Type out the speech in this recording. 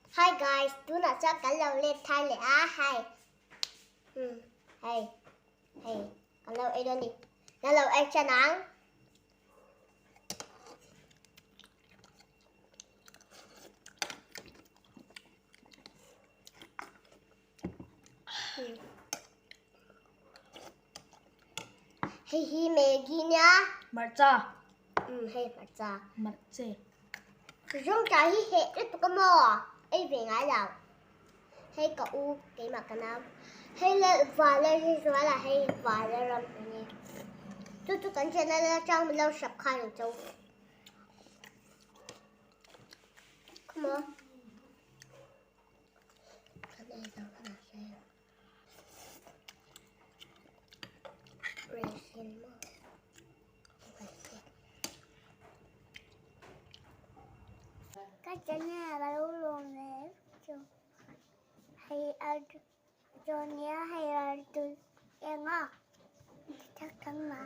Hi guys, tunah chuan kan lo let thar leh a, hei umm hei hei kan lo ei dawn a ni, kan lo ei tan ang. Hei hi Maggi nia. Hmarcha. Umm hei hmarcha. Hmarche. Zungtah hi heh lutuk a maw? Ei ve ngai lo. Hei ka u keimah ka nau. Hei le vala hi zuala hei vala ram a ni. Chu chu kan channel atang min lo hrap khan ang chau. Come on. Ka channel a lo lawm ve chu hei a chuan hei a tui eng a thak thak ma.